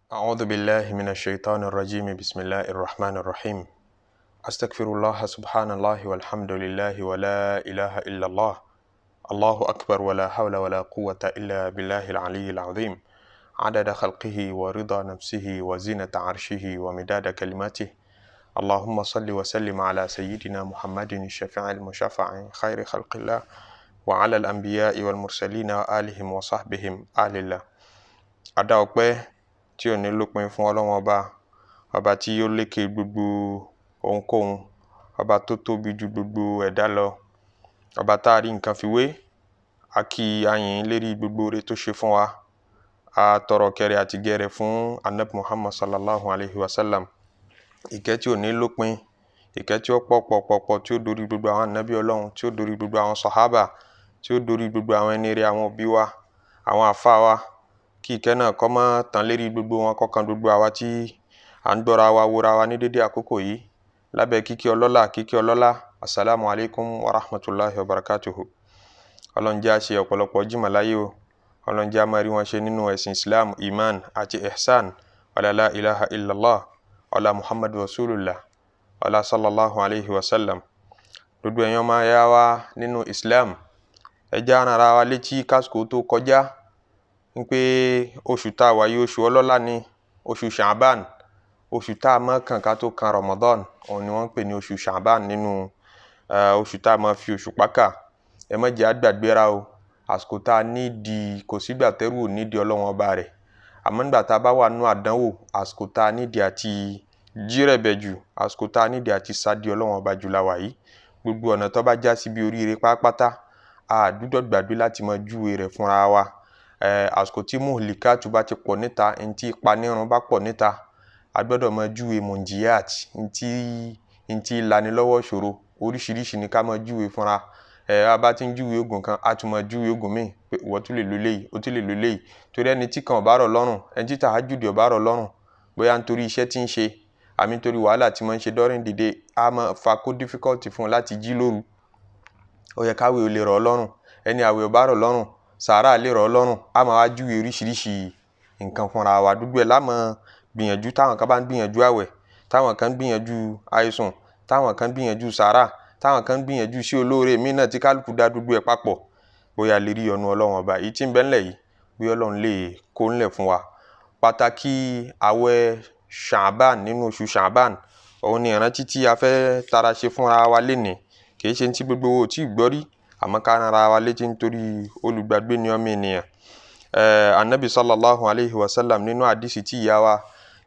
أعوذ بالله من الشيطان الرجيم. بسم الله الرحمن الرحيم. أستغفر الله، سبحان الله والحمد لله ولا إله إلا الله، الله أكبر، ولا حول ولا قوة إلا بالله العلي العظيم، عدد خلقه ورضا نفسه وزنة عرشه ومداد كلماته. اللهم صل وسلم على سيدنا محمد الشفيع المشفع خير خلق الله وعلى الأنبياء والمرسلين وآلهم وصحبهم آل الله. Adá ọpẹ́ tí ò ní lópin fún Ọlọ́run Ọba, ọba tí ó lékè gbogbo ohunkóhun, ọba tó tóbi ju gbogbo ẹ̀dá lọ, ọba tá a rí nǹkan fi wé. A kí ayìn lérí gbogbo oore tó ṣe fún wa. A tọrọ kẹrẹ àti gẹrẹ fún Anabi Muhammad sallallahu alayhi wa sallam, ìkẹ́ tí ò ní lópin, ìkẹ́ tí ó pọ̀ pọ̀ pọ̀ pọ̀, tí ó dorí gbogbo àwọn anabi Ọlọ́run, tí ó dorí gbogbo àwọn sàhábà, tí ó dorí gbogbo àwọn ẹni rere, àwọn òbí wa, àwọn àfa wa, kí ìkẹ́ náà kó má tán lérí gbogbo wọn, kọ́kan gbogbo àwa tí à ń gbọ́ra wa, wòra wa ní dédé àkókò yìí lábẹ́ kíkí ọlọ́lá, kíkí ọlọ́lá. Asalaamu alaykum wa rahmatulahi wa barakatuhu. Ọlọ́run jẹ́ á ṣe ọ̀pọ̀lọpọ̀ jímọ̀ láyé o. Ọlọ́run jẹ́ á máa rí wọn ṣe nínú ẹ̀sìn Islam, iman àti ihsan. Ọlá la ilaha illallah, ọlá Muhammadu rasulullah, ọlá sallallahu alayhi wa sallam. Gbogbo ẹ̀yàn máa yá wa nínú Islam, ẹ jẹ́ á rán ara wa létí kásìkò tó kọjá ń pé oṣù tá a wà yìí, oṣù ọlọ́lá ni, oṣù Sha'ban, oṣù tá a máa kàn ká tó kan Ramadan, òun ni wọ́n ń pè ní oṣù Sha'ban nínú oṣù tá a máa fi oṣù pákà. Ẹ má jẹ́ á gbàgbéra o. Àsìkò tá a nídìí, kò sígbà tẹ́rù ò nídìí Ọlọ́run Ọba rẹ̀, àmọ́ nígbà tá a bá wà nínú àdánwò, àsìkò tá a nídìí àti jírẹ̀bẹ̀ jù, àsìkò tá a nídìí àti sádi Ọlọ́run Ọba jù la wà yìí. Gbogbo ọ̀nà tó bá já síbi oríire pátápátá, a gbúdọ̀ gbàgbé láti máa júwe rẹ̀ fúnra wa. Àsìkò tí muhlikatu bá ti pọ̀ níta, ntí ìpanirun bá pọ̀ níta, a gbọ́dọ̀ máa júwe munjiyat, ntí lanilọ́wọ́ ṣòro oríṣiríṣi ni ká máa júwe fúnra. A bá ti ń júwe oògùn kan, a tún máa júwe oògùn míì pé ìwọ tún lè lo eléyìí, o tún lè lo eléyìí. Torí ẹni tí kan ò bá rọ̀ lọ́rùn, ẹni tí tàhájùdì ò bá rọ̀ lọ́rùn, bóyá nítorí iṣẹ́ tí ń ṣe àmì nítorí wàhálà tí máa ń ṣe during the day, a máa fa kó difficult fún un láti jí lóru. Ó yẹ káwé ò lè rọ̀ ọ́ lọ́rùn. Ẹni àwẹ̀ ò bá rọ̀ lọ́rùn, sàárà lè rọ̀ ọ́ lọ́rùn. A máa wá júwe oríṣiríṣi nǹkan fúnra wa. Gbogbo ẹ̀ la máa gbìyànjú. Táwọn kan bá ń gbìyànjú àwẹ̀, táwọn kan ń gbìyànjú àìsùn, táwọn kan ń gbìyànjú sàárà, táwọn kan ń gbìyànjú sí olóore míì náà, tí kálukú dá gbogbo ẹ̀ papọ̀, bóyá lè rí ọ̀nà Ọlọ́run Ọba èyí tí ń bẹ ńlẹ̀ yìí, bóyá Ọlọ́run lè kó ńlẹ̀ fún wa. Pàtàkì àwẹ̀ Sha'ban nínú oṣù Sha'ban, òun ni ìrántí tí a fẹ́ tara ṣe fúnra wa lénìí. Kì í ṣe tí gbogbo wo ò tí ì gbọ́ rí, àmọ́ ká rán ara wa létí nítorí olùgbàgbé ni ọmọ ènìyàn. Anabi sallallahu alayhi wa sallam, nínú hadisi tí ìyá wa,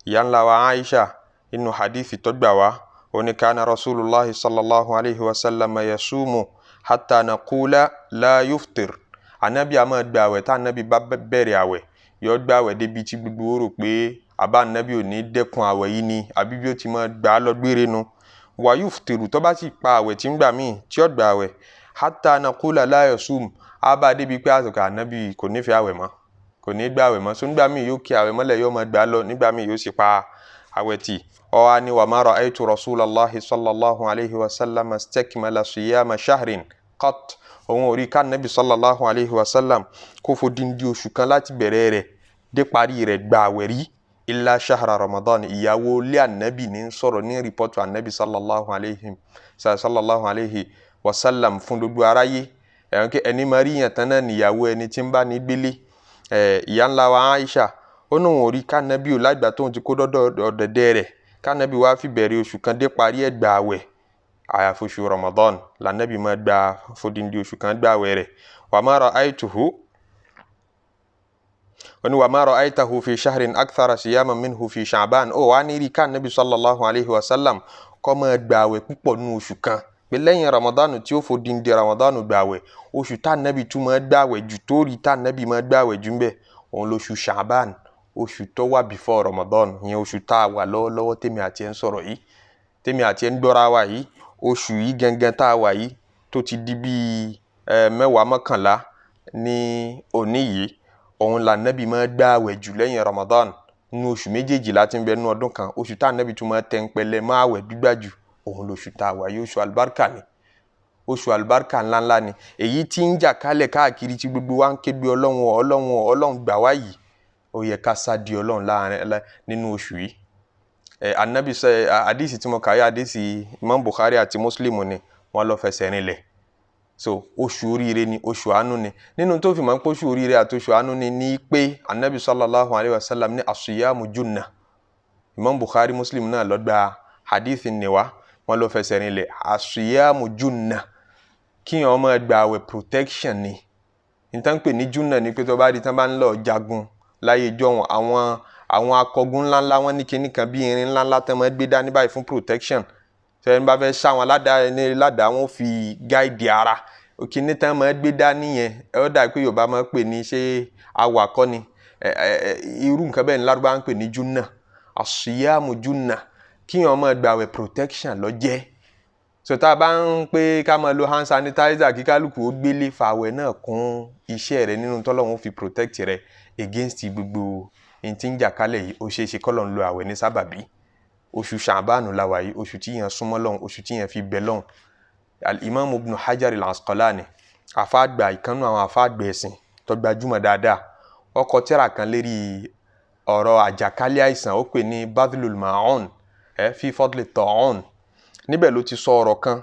ìyá ńlá wa Aisha, nínú hadisi tó gbà wá, ó ní kana rasulullahi sallallahu alayhi wa sallam yasumu hatta naqula la yuftir. Anabi a máa gba àwẹ̀. Tá anabi bá bẹ̀rẹ̀ àwẹ̀, yóò gba àwẹ̀ débi tí gbogbo ó rò pé àbá anabi ò ní dẹ́kun àwẹ̀ yìí ni, àbí bí ó ti máa gbà á lọ gbére nu. Wa yuftiru, tó bá sì pa àwẹ̀ tí ń gbà míì tí ó gbà àwẹ̀, hatta naqula la yasum, á bá débi pé àsìkò anabi kò nífẹ̀ẹ́ àwẹ̀ mọ́, kò ní gbà àwẹ̀ mọ́. So nígbà míì yóò kí àwẹ̀ mọ́lẹ̀, yóò máa gbà á lọ, nígbà míì yóò sì pa àwẹ̀ tì. Ó wá ní wa ma ra'aytu rasulallahi sallallahu alayhi wa sallam istakmala siyama shahrin qat. Òun ò rí ká nabi sallallahu alayhi wa sallam kó fodindi oṣù kan láti bẹ̀rẹ̀ rẹ̀ dé parí rẹ̀ gbà àwẹ̀ rí, illa shahra Ramadan. Ìyàwó ilé ànábì ní sọ̀rọ̀, ní rìpọ́tù ànábì sallallahu alayhi wa sallam fún gbogbo aráyé. Ẹ̀wọ̀n kí ẹni máa rí yàn tán náà níyàwó ẹni tí ń bá ní gbélé. Ìyá ńlá wa Aisha, ó ní òun ò rí kánábì ò lágbà tóun ti kó dọ́dọ̀ ọ̀dẹ̀dẹ̀ rẹ̀, kánábì wá fi bẹ̀rẹ̀ oṣù kan dé parí ẹ̀ gbà àwẹ̀, àyàfi oṣù Ramadan lànábì máa gba fodindi oṣù kan gbà àwẹ̀ rẹ̀. Wa ma ra'aytuhu, ó ní wa ma ra'aytahu fi shahrin akthara siyaman minhu fi Sha'ban. Ó wá ní rí kánábì sallallahu alayhi wa sallam kó máa gbà àwẹ̀ púpọ̀ nínú oṣù kan, pé lẹ́yìn Ramadan tí ó fodindi Ramadan gbà àwẹ̀, oṣù tá nàbì tún máa gbà àwẹ̀ jù, tó rí tá nàbì máa gbà àwẹ̀ jù ń bẹ̀, òun lóṣù Sha'ban, oṣù tó wà before Ramadan, ìyẹn oṣù tá a wà lọ́wọ́lọ́wọ́ tèmi àti ẹ̀ ń sọ̀rọ̀ yìí, tèmi àti ẹ̀ ń gbọ́ra wa yìí, oṣù yìí gangan tá a wà yìí tó ti di bíi mẹ́wàá mọ́kànlá ní òní yìí, òun là nàbì máa gbà àwẹ̀ jù lẹ́yìn Ramadan. Nínú oṣù méjèèjì láti ń bẹ nínú ọdún kan, oṣù tá nàbì tún máa tẹ̀ ń pẹlẹ máa àwẹ̀ gbígbà jù, òun lóṣù tá a wà yìí. Oṣù àlùbáríkà ni, oṣù àlùbáríkà ńláńlá ni, èyí tí ń jà kálẹ̀ káàkiri tí gbogbo wa ń ké gbé Ọlọ́run, Ọlọ́run, Ọlọ́run gbà wá yìí. Ó yẹ ká sá di Ọlọ́run láàrin nínú oṣù yìí. Anabi sọ àdìsí tí mo kà yá, àdìsí Imam Bukhari àti Muslim ni wọ́n lọ fẹsẹ̀ rinlẹ̀. So oṣù oríire ni, oṣù àánú ni. Nínú tó fi máa ń pé oṣù oríire àti oṣù àánú ni ní pé anabi sallallahu alayhi wa sallam ní asuyamu junna. Imam Bukhari Muslim náà ló gba hadith niwa, wọ́n lọ fẹsẹ̀ rinlẹ̀. Asuyamu junna, kíyàn máa gba àwẹ̀ protection ni. Nítorí pé ní junna ni pé tó bá di tán bá ń lọ jagun láyé jọ̀hún, àwọn akọgun ńláńlá wọn ní kinní kan bí irin ńláńlá tán máa gbé dání báyìí fún protection. Sẹ́yìn bá fẹ́ ṣá wọn ládàá ní ládàá, wọn fi gáìdì ara kinní tán máa gbé dání yẹn. Ó dà pé Yorùbá máa pè ní ṣé awakọ́ ni, irú nǹkan bẹ́ẹ̀ ní Lárúbá ń pè ní junna. Asuyamu junna, kíyàn máa gba àwẹ̀ protection ló jẹ́. So tá a bá ń pé ká máa lo hand sanitizer kí kálukú ó gbélé, fàwẹ̀ náà kún iṣẹ́ rẹ nínú tọ́lọ́run fi protect rẹ against gbogbo ní tí ń jà kálẹ̀ yìí. Ó ṣeé ṣe kọ́lọ́run lo àwẹ̀ ní sábàbí. Oṣù Ṣàbáànù la wà yìí, oṣù tí yẹn súnmọ́ lọ́hùn, oṣù tí yẹn fi bẹ lọ́hùn. Al-Imam Ibn Hajar al-Asqalani, àfáàgbà ìkànnù àwọn àfáàgbà ẹ̀sìn tó gbajúmọ̀ dáadáa, ó kọ tírà kan lérí ọ̀rọ̀ àjàkálẹ̀ àìsàn, ó pè ní Badlul Ma'un fi fadli ta'un. Níbẹ̀ ló ti sọ ọ̀rọ̀ kan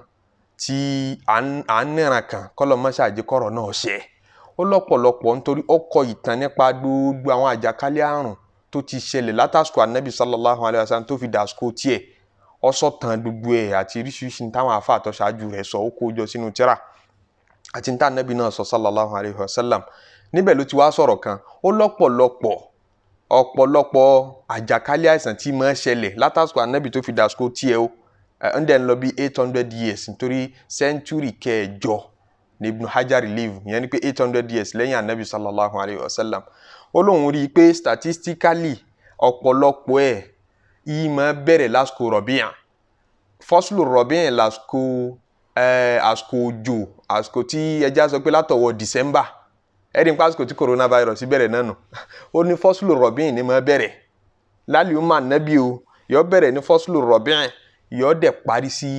tí à ń níran kan kọ́lọ́ mọ́ṣáàjì kọ́rọ̀ náà ṣe. Ó lọ́pọ̀lọpọ̀ nítorí ó kọ ìtàn nípa gbogbo àwọn àjàkálẹ̀ àrùn tó ti ṣẹlẹ̀ látàsùkò anabi sallallahu alayhi wa sallam tó fi dàsùkò tiẹ̀. Ó sọ tàn gbogbo ẹ̀ àti oríṣiríṣi táwọn afa àtọ́ṣáájú rẹ̀ sọ, ó kó jọ sínú tírà àti níta anabi náà sọ sallallahu alayhi wa sallam. Níbẹ̀ ló ti wá sọ̀rọ̀ kan, ó lọ́pọ̀lọpọ̀ ọ̀pọ̀lọpọ̀ àjàkálẹ̀ àìsàn tí máa ṣẹlẹ̀ látàsùkò anabi tó fi dàsùkò tiẹ̀ o, ń dẹ̀ ń lọ bí 800 years, nítorí sẹ́ńtúrì kẹjọ ní Ibn Hajar live, ìyẹn ni pé 800 years lẹ́yìn anabi sallallahu alayhi wa sallam. Ó lóun rí i pé statistically ọ̀pọ̀lọpọ̀ ẹ̀ yìí máa bẹ̀rẹ̀ lásìkò rọ̀bíyàn, fọ́sùlù rọ̀bíyàn lásìkò àsìkò òjò, àsìkò tí ẹja sọ pé látọwọ́ December, ẹ̀rí nípa àsìkò tí coronavirus bẹ̀rẹ̀ náà nù. Ó ní fọ́sùlù rọ̀bíyàn ni máa bẹ̀rẹ̀ lálẹ́ ọmọ anabi o, yọ bẹ̀rẹ̀ ní fọ́sùlù rọ̀bíyàn, yọ dẹ̀ parí sí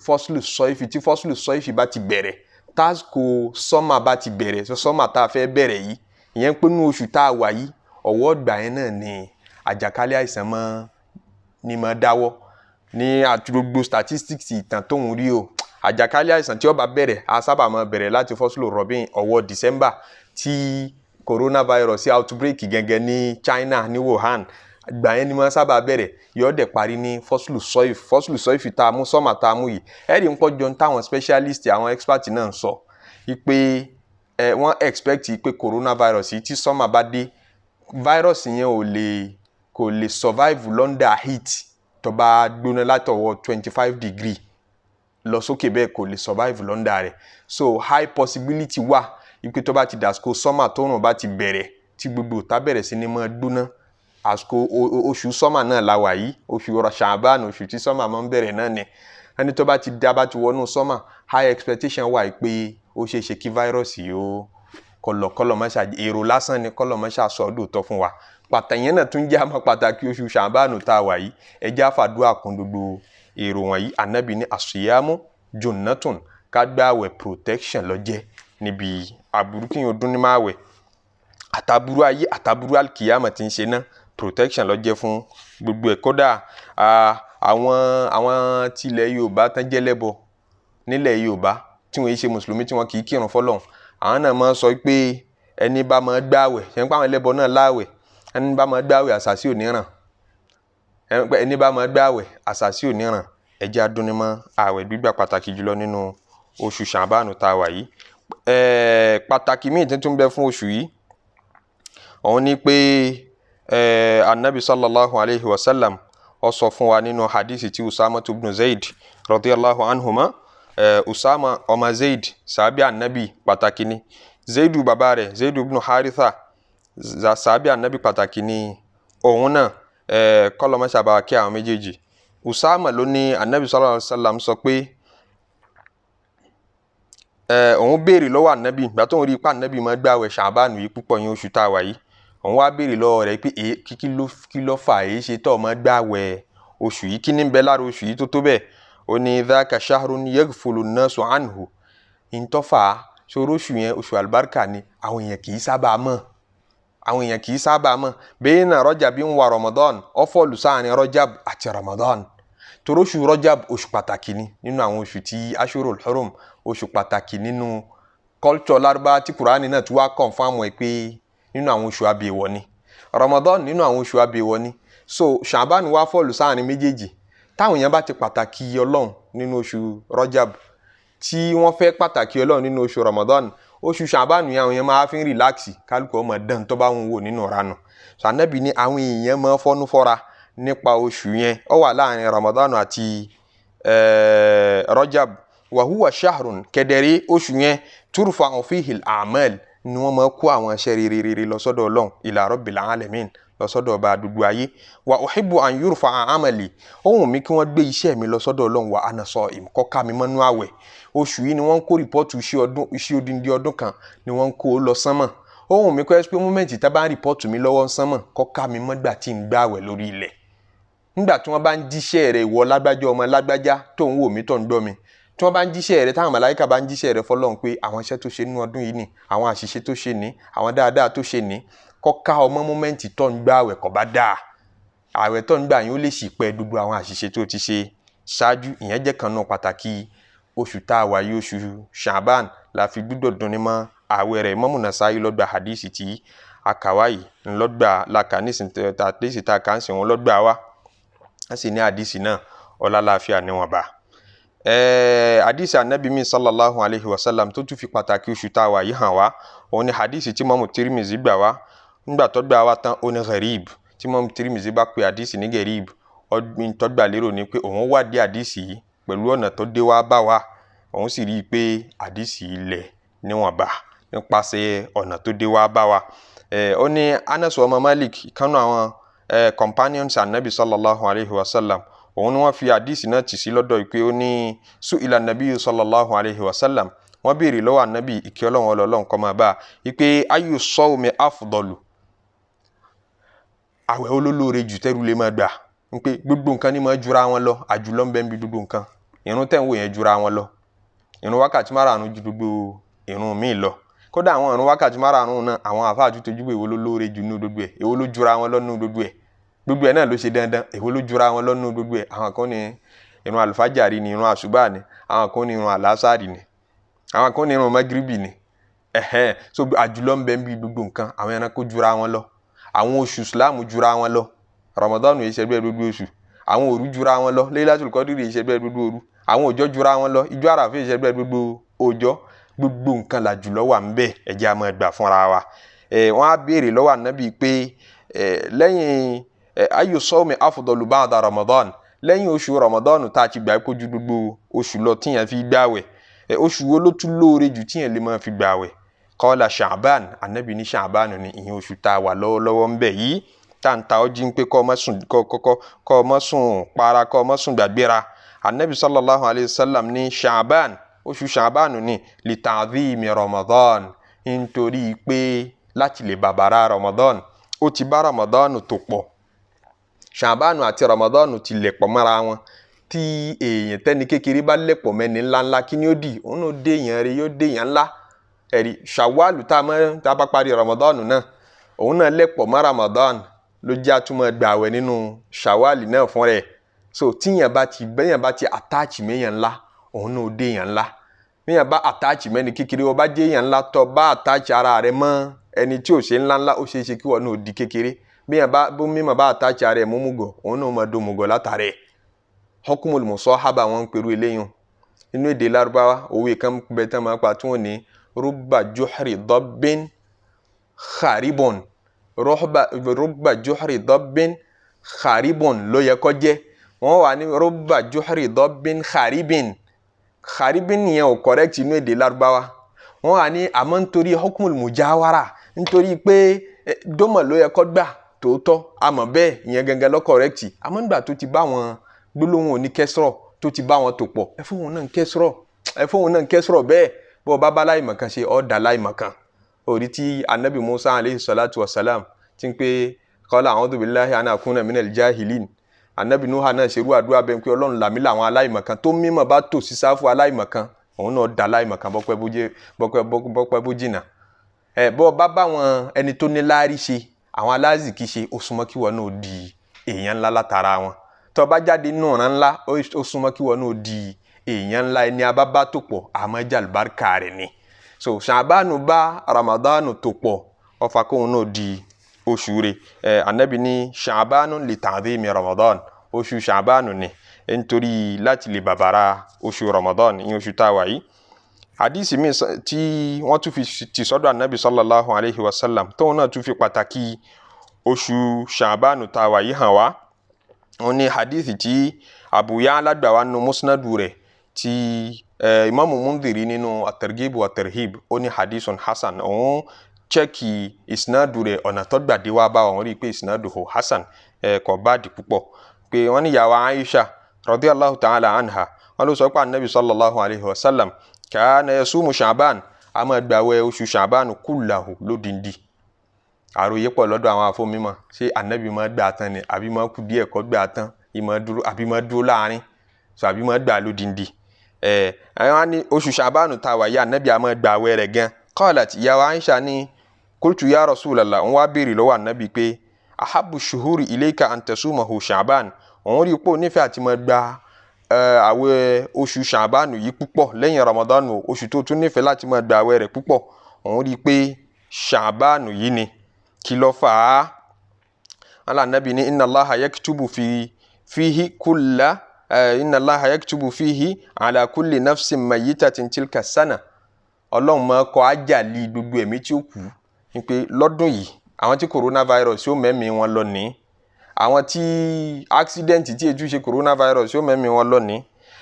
fọ́sùlù sọ́ìfì. Tí fọ́sùlù sọ́ìfì bá ti bẹ̀rẹ̀, tásìkò sọ́mà bá ti bẹ̀rẹ̀, sọ́mà tá a fẹ́ bẹ̀rẹ̀ yìí, ìyẹn pé nínú oṣù tá a wà yìí, ọ̀wọ́ ìgbà yẹn náà ni àjàkálẹ̀ àìsàn mọ́ ni mọ́ dáwọ́. Ní àti gbogbo statistics ìtàn tóun rí o, àjàkálẹ̀ àìsàn tí ó bá bẹ̀rẹ̀ a sábà máa bẹ̀rẹ̀ láti fọ́sùlù rọ̀bìn ọwọ́ December tí coronavirus outbreak gẹ́gẹ́ ní China ní Wuhan, ìgbà yẹn ni wọ́n sábà bẹ̀rẹ̀, yóò dẹ̀ parí ní fọ́sùlù sọ́ìfì. Fọ́sùlù sọ́ìfì tá a mú, sọ́mà tá a mú yìí, ẹ̀rí ń pọ́jọ táwọn specialist àwọn expert náà ń sọ pé wọ́n expect pé coronavirus yìí tí sọ́mà bá dé, virus yẹn ò lè kò lè survive London heat tó bá gbóná látọwọ́ 25 degree lọ sókè, bẹ́ẹ̀ kò lè survive London rẹ̀. So high possibility wà ipe tó bá ti dàsìkò sọ́mà, tóòrùn bá ti bẹ̀rẹ̀, tí gbogbo ìta bẹ̀rẹ̀ sí ní máa gbóná, àsìkò oṣù sọ́mà náà la wà yìí, oṣù Ṣàbáànù, oṣù tí sọ́mà máa ń bẹ̀rẹ̀ náà ni. Ẹni tó bá ti dá bá ti wọnú sọ́mà, high expectation wà pé ó ṣeé ṣe kí virus yìí ó kọlọ̀kọlọ̀ mọ́ṣá, èrò lásán ni, kọlọ̀ mọ́ṣá sọ ọ́ dòótọ́ fún wa. Pàtàkì yẹn náà tún jẹ́ àmọ́ pàtàkì oṣù Ṣàbáànù tá a wà yìí, ẹ jẹ́ àfàdúrà kún gbogbo èrò wọ̀nyí. Ànábì ní àṣìyámú junnatun, ká gbààwẹ̀ protection ló jẹ́ níbi aburú, kí n dún ní máa wẹ̀ àtàbúrú ayé àtàbúrú alkiyama tí ń ṣe náà, protection ló jẹ́ fún gbogbo ẹ̀. Kódà àwọn tilẹ̀ Yorùbá tán jẹ́ lẹ́bọ nílẹ̀ Yorùbá tí wọ́n ṣe mùsùlùmí tí wọ́n kì í kírun fọ́lọ́run, àwọn náà máa ń sọ pé ẹni bá máa gbààwẹ̀, ṣe ń pa àwọn ẹlẹ́bọ náà láàwẹ̀, ẹni bá máa gbààwẹ̀ àṣàsí ò ní ràn, ẹni bá máa gbààwẹ̀ àṣàsí ò ní ràn. Ẹ jẹ́ á dúnnímọ́ ààwẹ̀ gbígbà pàtàkì jùlọ nínú oṣù Ṣàbáànù tá a wà yìí. Pàtàkì míì tuntun bẹ fún oṣù yìí, òun ni pé anabi sallallahu alayhi wa sallam ó sọ fún wa nínú hadisi tí Usama ibn Zaid radiyallahu anhuma. Usama ọmọ Zaid, sàbí anabi pàtàkì ni. Zaidu bàbá rẹ̀, Zaidu ibn Haritha, sàbí anabi pàtàkì ni òun náà, kọlọmọṣàbà kí àwọn méjèèjì. Usama ló ní anabi sallallahu alayhi wa sallam sọ pé òun béèrè lọ́wọ́ anabi ìgbà tó ń rí ipá anabi máa gbààwẹ̀ Ṣàbáànù yìí púpọ̀ yín oṣù tá a wà yìí. Òun wá béèrè lọ́wọ́ rẹ̀ pé kí ló fà èyí ṣe tó máa gbààwẹ̀ oṣù yìí, kí ní ń bẹ lára oṣù yìí tó tó bẹ́ẹ̀? Ó ní dhaka shahrun yaghfulu nnasu anhu, ìtọ́fà ṣòro oṣù yẹn oṣù àlùbáríkà ni, àwọn èèyàn kì í sábà mọ̀, Àwọn èèyàn kì í sábà mọ̀. Bayna Rajabin wa Ramadan, ó fọ́ọ̀lù sáàrin Rajab àti Ramadan. Torí oṣù Rajab oṣù pàtàkì ni nínú àwọn oṣù tí Ashurul Hurum, oṣù pàtàkì nínú culture Lárúbáwá tí Kùránì náà tún wá confirm ẹ̀ pé nínú àwọn oṣù abèwọ̀ ni. Ramadan nínú àwọn oṣù abèwọ̀ ni. So Sha'ban wá fọ́ọ̀lù sáàrin méjèèjì. Táwọn èèyàn bá ti pàtàkì Ọlọ́run nínú oṣù Rajab, tí wọ́n fẹ́ pàtàkì Ọlọ́run nínú oṣù Ramadan, oṣù Sha'ban yẹn àwọn èèyàn máa fi ń relax, kálukú ọmọ dán tó bá ń wò nínú ranù. So Ànábì ní àwọn èèyàn máa fọ́nú fọ́ra nípa oṣù yẹn. Ó wà láàrin Ramadan àti Rajab. Wa huwa shahrun, kẹdẹrí oṣù yẹn, turfa'u fihi al-a'mal, ni wọ́n máa kó àwọn iṣẹ́ rere lọ sọ́dọ̀ Ọlọ́run, ila rabbil alamin, lọ sọ́dọ̀ ọba àdúgbò ayé. Wa uhibbu an yurfa'a amali, ó wù mí kí wọ́n gbé iṣẹ́ mi lọ sọ́dọ̀ Ọlọ́run, wa ana sa'im, kó ká mi mọ́nú àwẹ̀. Oṣù yìí ni wọ́n ń kó rìpọ́ọ̀tù iṣẹ́ odindi ọdún kan ni wọ́n ń kó lọ sánmọ̀. Ó wù mí kó ẹ́ pé mọ́mẹ́ǹtì tá bá ń rìpọ́ọ̀tù mi lọ́wọ́ sánmọ̀, kó ká mi mọ́gbà tí ń gbà àwẹ̀ lórí ilẹ̀. Nígbà tí wọ́n bá ń jíṣẹ́ rẹ̀, ìwọ lágbájá ọmọ lágbájá tó ń wò mí tó ń gbọ́ mi, tí wọ́n bá ń jíṣẹ́ rẹ̀, táwọn màláíkà bá ń jíṣẹ́ rẹ̀ fọlọ́run pé àwọn iṣẹ́ tó ṣe nínú ọdún yìí ni, àwọn àṣìṣe tó ṣe ní, àwọn dáadáa tó ṣe ní, kó ká ọmọ mọ́mẹ́ǹtì tó ń gbà àwẹ̀ kò bá dáa. Àwẹ̀ tó ń gbà yín ó lè sì pẹ́ gbogbo àwọn àṣìṣe tó ti ṣe ṣáájú. Ìyẹn jẹ́ kan náà pàtàkì oṣù tá a wà yìí, oṣù Sha'ban, la fi gbúdọ̀ dùn ní mọ́ àwẹ̀ rẹ̀. Imamu Nasa'i ló gba hadisi tí a kà wá yìí, ńlọ́gbà la kà nísìnyí, tàdísì tá a kà ń sìn wọn lọ́gbà wá. A sì ní hadisi náà ọlá láàfíà níwọ̀nba. Hadisi Ànábì mi sallallahu alayhi wa sallam tó tún fi pàtàkì oṣù tá a wà yìí hàn wá, òun ni hadisi tí Imamu Tirmizi gbà wá. Nígbà tó gbà wá tán, ó ní gharib. Tí Imamu Tirmizi bá pe hadisi ní gharib, ọdún tó gbà lérò ni pé òun wádìí hadisi yìí pẹ̀lú ọ̀nà tó dé wá bá wa, òun sì rí i pé hadisi yìí lẹ̀ níwọ̀nba nípasẹ̀ ọ̀nà tó dé wá bá wa. Ó ní Anas ọmọ Malik, ìkànnì àwọn companions Ànábì sallallahu alayhi wa sallam, òun ni wọ́n fi hadisi náà tì sí lọ́dọ̀ pé ó ní su'ila Nabi sallallahu alayhi wa sallam, wọ́n béèrè lọ́wọ́ Ànábì, ìkẹ́ Ọlọ́run ọlọ́run kó máa bá a, wípé ayu sawmi afdalu, àwẹ̀ olólóore jù tẹ́rù lè máa gbà. Wípé gbogbo nǹkan ni máa jura wọn lọ, àjùlọ ń bẹ níbi gbogbo nǹkan. Ìrun tẹ̀ ń wò yẹn jura wọn lọ. Ìrun wákàtí márààrún ju gbogbo ìrun míì lọ. Kódà àwọn ìrun wákàtí márààrún náà, àwọn àfáà tún tojú bọ̀ èwo ló lóore jù nínú gbogbo ẹ̀, èwo ló jura wọn lọ nínú gbogbo ẹ̀. Gbogbo ẹ̀ náà ló ṣe dandan, èwo ló jura wọn lọ nínú gbogbo ẹ̀. Àwọn kan ní ìrun àlùfájàrí ni, ìrun àṣùbà ni, àwọn kan ní ìrun àlásàrì ni, àwọn kan ní ìrun mọ́gíríbì ni. So àjùlọ ń bẹ níbi gbogbo nǹkan. Àwọn ẹranko jura wọn lọ, àwọn oṣù Ìsìlámù jura wọn lọ. Ramadan yìí ṣẹgbẹ́ gbogbo oṣù. Àwọn òru jura wọn lọ, Laylatul Qadr yìí ṣẹgbẹ́ gbogbo òru. Àwọn ọjọ́ jura wọn lọ, ìjọ Àràfá yìí ṣẹgbẹ́ gbogbo ọjọ́. Gbogbo nǹkan làjùlọ wà ń bẹ, ẹ jẹ́ á máa gbà fúnra wa. Wọ́n á béèrè lọ́wọ́ Ànábì pé lẹ́yìn ayu sawmi afdalu ba'da Ramadan, lẹ́yìn oṣù Ramadan tá a ti gbà kó ju gbogbo oṣù lọ tíyẹn fi gbàwẹ̀, oṣù wo ló tún lóore jù tíyẹn lè máa fi gbàwẹ̀? Qala Sha'ban, Ànábì ní Sha'ban ni, ìyẹn oṣù tá a wà lọ́wọ́lọ́wọ́ ń bẹ yìí, tá n ta ọjí ń pé kọ́ ọmọ sùn, kọ́ ọmọ sùn para, kọ́ ọmọ sùn gbàgbéra. Ànábì sallallahu alayhi wa sallam ní Sha'ban, oṣù Sha'ban ni, li ta'dhimi Ramadan, nítorí pé láti lè bàbàrà Ramadan, ó ti bá Ramadan tó pọ̀. Sha'ban àti Ramadan ti lẹ̀ pọ̀ mọ́ra wọn. Tí èèyàn tẹ́ni kékeré bá lẹ̀ pọ̀ mẹ́ni ńláńlá, kí ni ó dì? Òun náà dé èèyàn rẹ̀, yóò dé èèyàn ńlá. Ẹ̀rí Shawwal tá a bá parí Ramadan náà, òun náà lẹ̀ pọ̀ mọ́ Ramadan, ló jẹ́ àtúmọ̀ gbààwẹ̀ nínú Shawwal náà fún rẹ̀. So tíyàn bá ti bẹ́yàn bá ti attach mẹ́yàn ńlá, òun náà dé èèyàn ńlá. Bẹ́yàn bá attach mẹ́ni kékeré, ó bá jẹ́ èèyàn ńlá, tó bá attach ara rẹ̀ mọ́ ẹni tí ò ṣe ńlá ńlá, ó ṣe é ṣe kí wọ́n náà di kékeré. Bẹ́yàn bá bó mímọ̀ bá attach ara rẹ̀ mú mùgọ̀, òun náà máa do mùgọ̀ látàrẹ̀. Hukmul musahaba wọn ń perú eléyìí. Inú èdè Lárúbáwá, òwe kan bẹ tán máa pa tí wọ́n ní rubba juhri dabbin kharibun. Rubba juhri dabbin kharibun ló yẹ kó jẹ́. Wọ́n wà ní rubba juhri dabbin kharibin. Kharibin yẹn ò correct inú èdè Lárúbáwá. Wọ́n wà ní àmọ́ nítorí hukmul mujawara, nítorí pé dọ́mọ̀ ló yẹ kó gbà tòótọ́, àmọ́ bẹ́ẹ̀ ìyẹn gangan ló correct. Àmọ́ nígbà tó ti bá wọn gbólóhùn òní kẹsọ̀rọ̀, tó ti bá wọn tò pọ̀, ẹ fún òun náà ń kẹsọ̀rọ̀, ẹ fún òun náà ń kẹsọ̀rọ̀ bẹ́ẹ̀. Bó o bá bá láìmọ̀kan ṣe, ọ́ dà láìmọ̀kan. Orí tí Anabi Musa aleyhi salatu wa salam ti ń pé qala a'udhu billahi an akuna minal jahilin. Anabi Nuha náà ṣerú àdúrà bẹ́ẹ̀ pé Ọlọ́run làmí làwọn aláìmọ̀kan. Tó mímọ̀ bá tò sí sáfù aláìmọ̀kan, òun náà dà láìmọ̀kan bọ́pẹ́ bó jìnnà. Bọ́ bá bá wọn ẹni tó ní láárí ṣe, àwọn alázìkí ṣe, ó súnmọ́ kí wọn náà di èèyàn ńlá látara wọn. Tó bá jáde nínú ọ̀ràn ńlá, ó súnmọ́ kí wọn náà di èèyàn ńlá. Ẹni abábá tó pọ̀ àmọ́ jàlùbáríkà rẹ̀ ni. So Ṣàbánu bá Ramadanu tó pọ̀, ó fà kóun náà di oṣù rẹ̀. Anabi ní Ṣàbánu li ta'dhimi Ramadan, oṣù Ṣàbánu ni nítorí láti lè bàbàrà oṣù Ramadan, ìyẹn oṣù tá a wà yìí. Hadisi mi tí wọ́n tún fi ti sọ́dọ̀ anabi sallallahu alayhi wa sallam, tóun náà tún fi pàtàkì oṣù Ṣàbánu tá a wà yìí hàn wá, wọ́n ní hadisi tí Abu Ya'la gbà wá nínú musnadu rẹ̀, tí Imamu Mundhiri nínú at-Targhib wa at-Tarhib, ó ní hadisun hasan. Òun chẹ́kì isnadu rẹ̀, ọ̀nà tó gbàdé wá bá wọn rí i pé isnadu ho hasan, kò bá di púpọ̀. Pé wọ́n ní yàwá Aisha radiyallahu ta'ala anha, wọ́n ló sọ pé anabi sallallahu alayhi wa sallam kana yasumu Sha'ban, a máa gbààwẹ̀ oṣù Sha'ban kullahu lódindi. Àròyé pọ̀ lọ́dọ̀ àwọn afọ́mímọ̀, ṣé anabi máa gbà tán ni àbí máa kú díẹ̀ kó gbà tán, ìmọ̀ dúró àbí máa dúró láàrin, so àbí máa gbà lódindi. Àwọn ní oṣù Ṣàbánu tá a wà yá, anabi a máa gbààwẹ̀ rẹ̀ gan. Qalat, ìyàwó Aisha ní qultu ya Rasulallah, òun wá béèrè lọ́wọ́ anabi pé ahabbu shuhuri ilayka an tasumahu Sha'ban, òun rí i pé onífẹ́ àti máa gba àwẹ̀ oṣù Ṣàbánu yìí púpọ̀ lẹ́yìn Ramadanu, oṣù tó tún nífẹ̀ẹ́ láti máa gba àwẹ̀ rẹ̀ púpọ̀, òun rí i pé Ṣàbánu yìí ni. Kí ló fà á? Anabi ní inna Allaha yaktubu fihi kulla inna Allaha yaktubu fihi ala kulli nafsin mayyitatin tilka sana. Ọlọ́run máa kọ ájàlí gbogbo ẹ̀mí tí ó kú ní pé lọ́dún yìí, àwọn tí coronavirus yóò mẹ́mìí wọn lọ ní, àwọn tí accident tí ètú ṣe coronavirus yóò mẹ́mìí wọn lọ ní,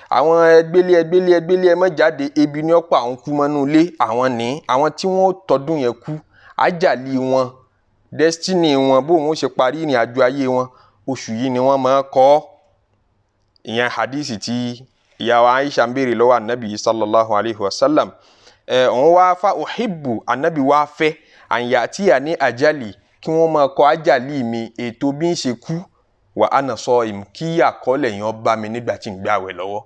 àwọn ẹgbẹ́lé ẹgbẹ́lé ẹgbẹ́lé ẹ má jáde, ebi ní ọ̀pọ̀ àwọn kú mọ́nú ilé, àwọn ní, àwọn tí wọ́n tọdún yẹn kú, ájàlí wọn, destiny wọn, bóun ó ṣe parí ìrìn àjò ayé wọn, oṣù yìí ni wọ́n máa kọ. Ìyẹn hadisi tí ìyàwó Aisha ń béèrè lọ́wọ́ anabi sallallahu alayhi wa sallam. Òun wá fa uhibbu, anabi wá fẹ́ àyà tí a ní àjálì kí wọ́n máa kọ àjálì mi, ètò bí ń ṣe kú, wa ana sa'im, kí àkọọ́lẹ̀ yẹn bá mi nígbà tí ń gbààwẹ̀ lọ́wọ́,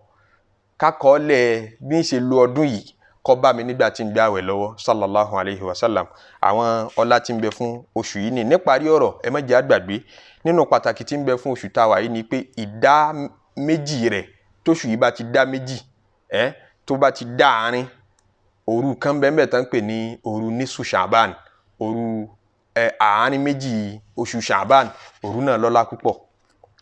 kákọọ́lẹ̀ bí ń ṣe lo ọdún yìí kó bá mi nígbà tí ń gbààwẹ̀ lọ́wọ́ sallallahu alayhi wa sallam. Àwọn ọlá tí ń bẹ fún oṣù yìí ni. Níparí ọ̀rọ̀, ẹ má jẹ́ á gbàgbé nínú pàtàkì tí ń bẹ fún oṣù tá a wà yìí ni pé ìdá méjì rẹ̀, tóṣù yìí bá ti dá méjì, tó bá ti dá àárín, òru kan bẹ́ẹ̀ tán pè ní òru nísù Ṣàbán, òru àárín méjì oṣù Ṣàbán, òru náà lọ́lá púpọ̀,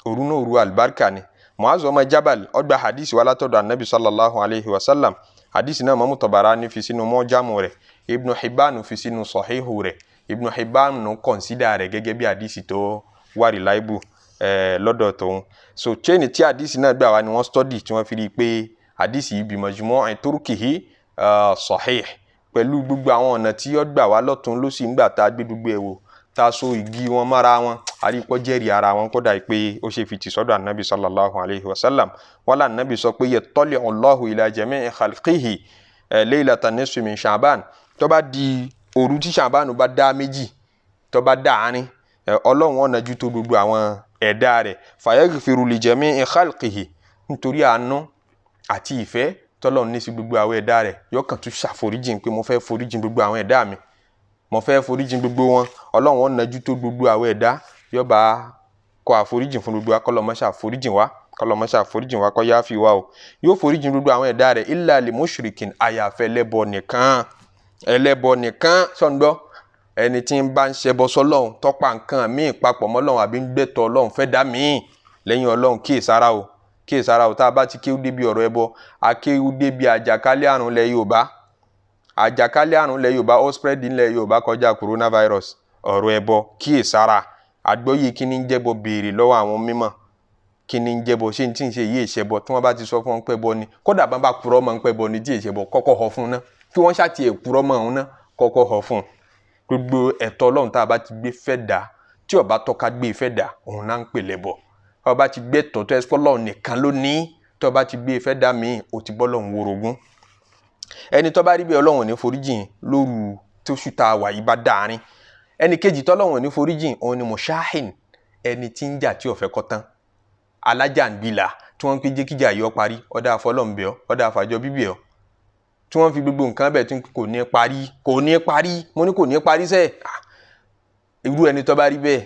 òru náà òru àlùbáríkà ni. Mu'adh ọmọ Jabal ó gba hadisi wa látọ̀dọ̀ anabi sallallahu alayhi wa sallam. Hadisi náà Imamu Tabarani fi sínú mọ́jámù rẹ̀, Ibn Hibban fi sínú sọ̀híhù rẹ̀. Ibn Hibban kọ̀nsídà rẹ̀ gẹ́gẹ́ bí hadisi tó wà reliable lọ́dọ̀ tòun. So chain tí hadisi náà gbà wá ni wọ́n study tí wọ́n fi rí i pé hadisi yìí bi majmu'i turkihi sahih, pẹ̀lú gbogbo àwọn ọ̀nà tí ó gbà wá lọ́tún ló sì ń gbà tá a gbé gbogbo ẹ̀ wò, tá a so igi wọn mọ́ra wọn, àríkọ́ jẹ́rìí ara wọn, kódà pé ó ṣe fi tì sọ́dọ̀ anabi sallallahu alayhi wa sallam. Wọ́n lá anabi sọ pé yattali'u Allahu ila jami'i khalqihi laylatan nisfi min Sha'ban. Tó bá di òru tí Sha'ban bá dá méjì, tó bá dá àárín, Ọlọ́run ó nàjú tó gbogbo àwọn ẹ̀dá rẹ̀, fayaghfiru li jami'i khalqihi, nítorí àánú àti ìfẹ́ tọ́lọ́run ní sí gbogbo àwọn ẹ̀dá rẹ̀, yóò kàn tún ṣàforíjìn pé mo fẹ́ foríjìn gbogbo àwọn ẹ̀dá mi, mo fẹ́ foríjìn gbogbo wọn. Ọlọ́run ó nàjú tó gbogbo àwọn ẹ̀dá, yóò bá kọ àforíjìn fún gbogbo wa, kọ́lọ́ mọ́ ṣàforíjìn wa, kọ́lọ́ mọ́ ṣàforíjìn wa, kó yááfì wa o. Yóò foríjìn gbogbo àwọn ẹ̀dá rẹ̀ illa li mushrikin, àyàfẹ́ ẹlẹ́bọ nìkan, ẹlẹ́bọ nìkan. Sọ̀ǹgbọ́, ẹni tí ń bá ń ṣẹbọ sọ́lọ́run, tọ́pa nǹkan míì papọ̀ mọ́ Ọlọ́run àbí ń gbẹ́tọ̀ Ọlọ́run fẹ́ dá míì lẹ́yìn Ọlọ́run, kíyèsára o, kíyèsára o. Tá a bá ti kéwú débi ọ̀rọ̀ ẹbọ, a kéwú débi àjàkálẹ̀ àrùn lẹ̀ Yorùbá. Àjàkálẹ̀ àrùn lẹ̀ Yorùbá ó spread ńlẹ̀ Yorùbá kọjá coronavirus. Ọ̀rọ̀ ẹbọ, kíyèsára. Àgbọ́yé kí ni ń jẹ́bọ, béèrè lọ́wọ́ àwọn mímọ̀. Kí ni ń jẹ́bọ, ṣé n tí ń ṣe yìí ìṣẹ́bọ? Tí wọ́n bá ti sọ fún wọn pé bọ ni, kódà bá bá purọ́ mọ́ ń pẹ́ bọ ni tí ìṣẹ́bọ, kọ́kọ́ họ fún un ná. Kí wọ́n ṣáà tiẹ̀ purọ́ mọ́ òun ná, kọ́kọ́ họ fún un. Gbogbo ẹ̀tọ́ Ọlọ́run tá a bá ti gbé fẹ́ dà, tí ó bá tọ́ka gbé fẹ́ dà, òun náà ń pè lẹ́bọ. Ó bá ti gbé tọ́ tó ẹ sọ Ọlọ́run nìkan ló ní, tó bá ti gbé fẹ́ dà míì, ó ti bọ́ Ọlọ́run worogún. Ẹni tó bá rí bí Ọlọ́run ò ní foríjìn lóru tóṣù tá a wà yìí bá dáárín. Ẹni kejì tọ́lọ́run ò ní foríjìn, òun ni mushahin, ẹni tí ń jà tí ò fẹ́ kó tán, alájàngbìlà tí wọ́n ń pè jẹ́ kíjà yọ parí, ọ̀dà àfọlọ́ǹbẹ̀ ọ́, ọ̀dà àfàjọ bíbí ọ́. tí wọ́n fi gbogbo nǹkan bẹ̀ tí kò ní parí, kò ní parí, mo ní kò ní parí sẹ́ẹ̀. Irú ẹni tó bá rí bẹ́ẹ̀,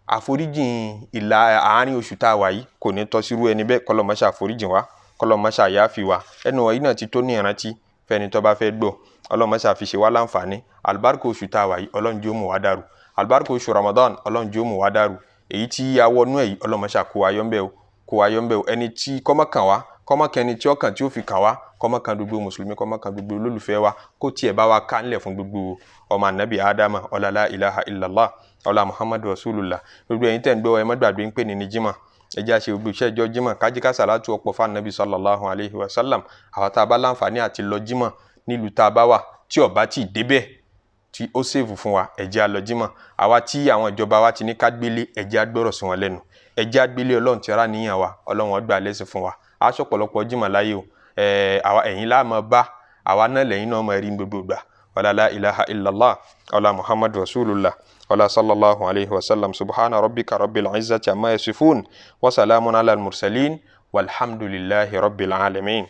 àforíjìn ìlà àárín oṣù tá a wà yìí kò ní tọ́ sí irú ẹni bẹ́ẹ̀. Kọ́lọ́ máṣe àforíjìn wa, kọ́lọ́ máṣe àyáfi wa. Ẹnu wọ̀nyí náà ti tó ní ìrántí fẹ́ni tó bá fẹ́ gbọ́. Ọlọ́run máṣe àfiṣe wa láǹfààní. Àlùbáríkà oṣù tá a wà yìí, Ọlọ́run jẹ́ ó mú wa dàrú. Àlùbáríkà oṣù Ramadan, Ọlọ́run jẹ́ ó mú wa dàrú. Èyí tí a wọnú ẹ̀ yìí, Ọlọ́run máṣe kó wa yọ ńbẹ̀ o, kó wa yọ ńbẹ̀ o. Ẹni tí kọ́mọ́kàn wa, kọ́mọ́kàn ẹni tí ó kàn tí ó fi kàn wá, kọ́mọ́kàn gbogbo mùsùlùmí, kọ́mọ́kàn gbogbo olólùfẹ́ wa, kó tiẹ̀ bá wa ká ńlẹ̀ fún gbogbo ọmọ ànábì Ádámà. Ọlá ilaha illallah, ọlá Muhammadu Rasulullah. Gbogbo ẹ̀yin tẹ̀ ń gbọ́, ẹ má gbàgbé ń pè ní ní jímọ̀. Ẹ jẹ́ á ṣe gbogbo iṣẹ́ ìjọ jímọ̀, kájí ká sàlátù ọ̀pọ̀ fún ànábì sallallahu alayhi wa sallam. Àwa tá a bá láǹfààní àti lọ jímọ̀ nílùú tá a bá wà, tí ó bá tí ì débẹ̀ tí ó sèfù fún wa, ẹ jẹ́ á lọ jímọ̀. Àwa tí àwọn ìjọba wa ti ní ká gbélé, ẹ jẹ́ á gbọ́rọ̀ sí wọn lẹ́nu, ẹ jẹ́ á gbélé. Ọlọ́run ti rá níyàn wa, Ọlọ́run ó gbà lẹ́sìn fún wa. Á sọ̀pọ̀lọpọ̀ jímọ̀ láyé o. Àwa ẹ̀yin la máa bá, àwa náà lẹ́yìn náà máa rí gbogbo ìgbà. Wala la ilaha illallah, ọlá Muhammadu Rasulullah, ọlá sallallahu alayhi wa sallam. Subhana rabbika rabbil izzati amma yasifun, wa salamun ala al-mursalin, walhamdulillahi rabbil alamin.